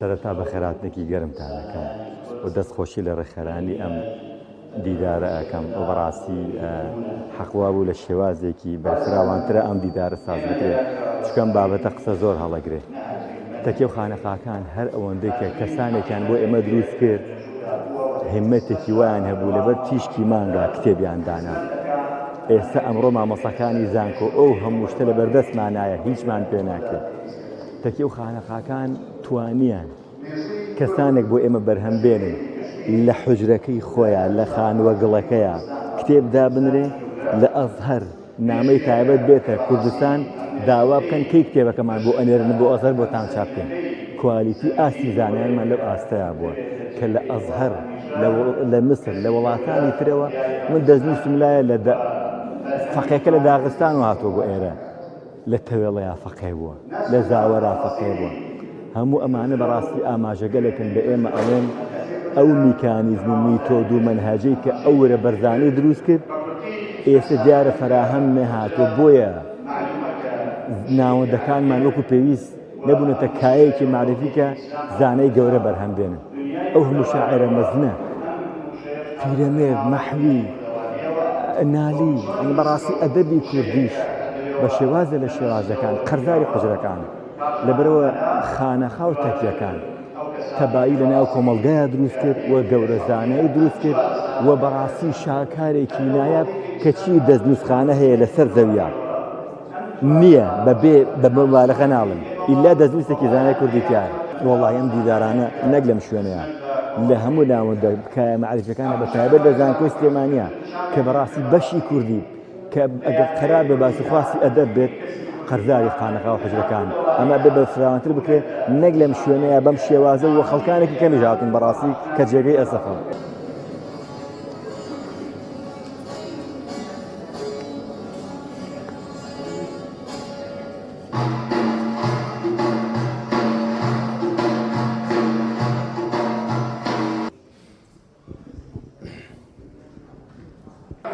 سەرەتا بەخێرهاتنێکی گەرمتان ئەکەم و دەست خۆشی لە ڕێکخەرانی ئەم دیدارە ئەکەم و بەڕاستی حەق وابوو لە شێوازێکی بەرفراوانترە ئەم دیدارە ساز بکرێت چکەم بابەتە قسە زۆر هەڵەگرێ تەکێ و خانەقاکان هەر ئەوەندەی کە کەسانێکیان بۆ ئێمە دروست کرد هیمەتێکی وایان هەبوو لەبەر تیشکی مانگا کتێبیان دانا ئێستا ئەمڕۆ مامۆساکانی زانکۆ ئەو هەموو شتە لە بەردەستمانایە هیچمان پێ ناکرێت تەکیە و خانەقاکان توانیان کەسانێک بۆ ئێمە بەرهەم بێنن لە حوجرەکەی خۆیان لە خانووە گڵەکەیە کتێب دابنرێ لە ئەزهەر نامەی تایبەت بێتە کوردستان داوا بکەن کەی کتێبەکەمان بۆ ئەنێرن بۆ ئەزهەر بۆتان چاپ بکەین quality ئاستی زانایانمان لەو ئاستەیا بووە کە لە ئەزهەر لە میسر لە وڵاتانی ترەوە من دەستنووسم لایە لە فەقێکە لە داغستان و هاتووە بۆ ئێرە لە تەوێڵەیا فەقێ بووە، لە زاوەرا فەقێ بووە. هەموو ئەمانە بەڕاستی ئاماژەگەلێکن بە ئێمە ئەڵێن ئەو میکانیزم و میتۆد و مەنهەجەی کە ئەو ورە بەرزانەی دروست کرد ئێستا دیارە فەراهەم نەهاتووە بۆیە ناوەندەکانمان وەکو پێویست نەبوونەتە کایەیەکی مەعریفی کە زانای گەورە بەرهەم بێنن. ئەو هەموو شاعێرە مەزنە، پیرەمێرد، مەحوی، نالی، یانی بەڕاستی ئەدەبی کوردیش بە شێوازە لە شێوازەکان قەرزاری حوجرەکانە. لەبەرئەوە خانەخا و تەکیەکان تەبایی لە ناو کۆمەڵگایا دروست کرد و گەورە زانایی دروست کرد و بەڕاستی شاکارێکی نایاب کە چی دەستنووسخانە هەیە لەسەر زەویە. نییە بە بێ بە مبالغە ناڵم ئیلا دەستنووسێکی زانای کوردی تیایە. وەڵاهی ئەم دیدارانە نەک لەم شوێنەیە لە هەموو ناوەندە کایە مەعریفیەکانە بە تایبەت لە زانکۆی سلێمانیە کە بەڕاستی بەشی کوردی کە ئەگەر قەرار بە باس و خواسی ئەدەب بێت قەرزاری خانەقا و حجرەکان ئەمە بێ بەرفراوانتر بکرێت نەک لەم شوێنەیە بەم شێوازە و خەڵکانێکی کەمیش هاتون بەڕاستی کە جێگەی ئەسەفە.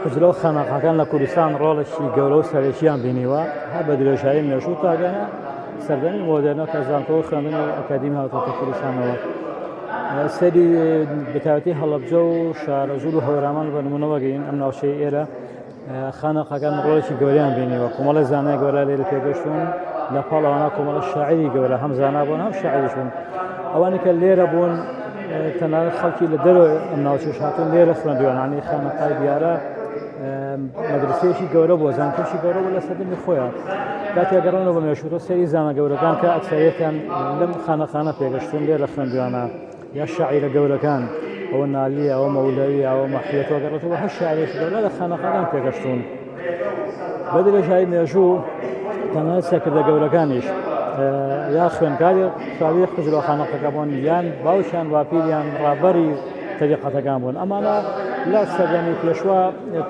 حوجرە و خانەقاکان لە کوردستان ڕۆڵێکی گەورە و سەرەکییان بینیوە هەر بە درێژایی مێژوو تاگەنە سەردەمی مۆدێرنە کە زانکۆ و خوێندنی ئەکادیمی هاتۆتە کوردستانەوە سەری بەتایبەتی هەڵەبجە و شارەزوور و هەورامان بە نمونەوە گەین ئەم ناوچەی ئێرە خانەقاکان ڕۆڵێکی گەورەیان بینیوە کۆمەڵی زانای گەورە لێرە پێگەشتون لە پاڵ ئەوانە کۆمەڵە شاعری گەورە هەم زانا بوون هەم شاعریش بوون ئەوانی کە لێرە بوون تەنانەت خەڵکی لە دەرەوە ئەم ناوچەش هاتوون لێرە خوێندویانانی خانەقای بیارە مەدرسەیەکی گەورە بووە زانکۆشی گەورە بوو لە سەردەمی خۆیان کاتێ گەڕانەوە بە مێژوو سەری زانا گەورەکان کە ئەکسەریەتیان لەم خانەخانە پێگەشتون لێرە خوێندویانە یا شاعیرە گەورەکان ئەوە نالیە ئەوە مەولەوی ئەوە مەحیەتەوە گەڕێتەوە هەر شاعرێکی گەورە لە خانەقاکان پێگەشتون بە درێژایی مێژوو تەنانەت سەرکردە گەورەکانیش یا خوێندکاری قوتابی حوجرە خانەقەکە بوون یان باوکیان باپیریان ڕابەری تەریقەتەکان بوون ئەمانە لە سەردەمی پێشوە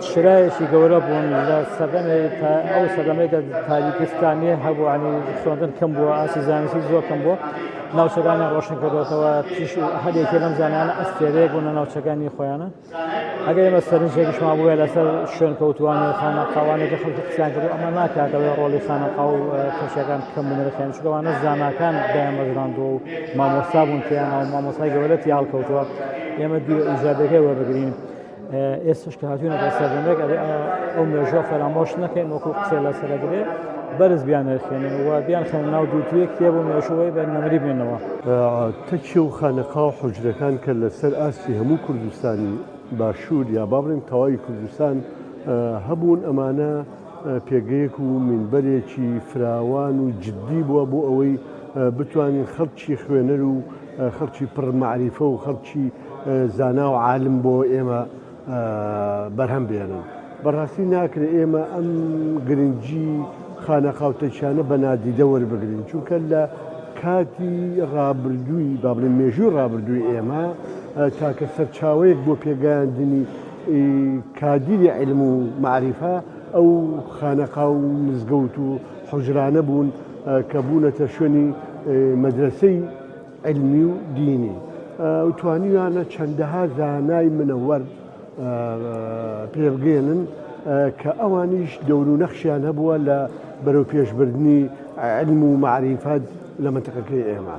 چرایەکی گەورە بوون لە سەردەمی ئەو سەردەمەی کە تاریکستانی هەبوو ینی خوێندن کەم بووە ئاسی زانستی زۆر کەم بووە ناوچەکانیان ڕۆشن کردوێتەوە تیش هەرێکی لەم زانانە ئەستێرەیەک بوون لە ناوچەکانی خۆیانە ئەگەر ئێمە سەرنجێکیشمان بووە لەسەر شوێن کەوتوانی خانەقاوانێک خەڵکی قسەیان کردو ئەمە ناکاتەوەی ڕۆڵی خانەقا و کەشەکان کەم بنرخێن چونکە زاناکان دایانمەزراندووە و مامۆستا بوون تیانە و مامۆستای گەورە تیا هەڵکەوتووە ئێمە دیوە ئیجابەکەی وەربگرین ئێستش کە هاتوینەتە سەردەمێک ئەبێ ئەو مێژوە فەرامۆش نەکەین وەکو قسەی لەسەر دەگرێ بەرز بیان نرخێنین و بیان خەنە ناو دووتوێ کتێب و مێژووەی بە نەمری بمێنەوە. تەکیە و خانەقا و حوجرەکان کە لەسەر ئاستی هەموو کوردستانی باشوور یا با بڵێین تەواوی کوردستان هەبوون ئەمانە پێگەیەک و مینبەرێکی فراوان و جدی بووە بۆ ئەوەی بتوانین خەڵکی خوێنەر و خەڵکی پڕ مەعریفە و خەڵکی زانا و عالم بۆ ئێمە بەرهەم بێنن. بەڕاستی ناکرێت ئێمە ئەم گرنگی خانەقا و تەکیانە بە نادیدە وەربگرین، چونکە لە کاتی ڕابردووی با بڵێین مێژووی ڕابردووی ئێمە تاکە سەرچاوەیەک بۆ پێگەیاندنی کادیری عیلم و مەعریفە ئەو خانەقا و مزگەوت و حوجرانە بوون کە بوونەتە شوێنی مەدرەسەی عیلمی و دینی و توانیویانە چەندەها زانای منەوەر پێبگەێنن کە ئەوانیش دەور و نەخشیان هەبووە لە بەرەو پێشبردنی علم و معریفەت لە منتەقەکەی ئێمە.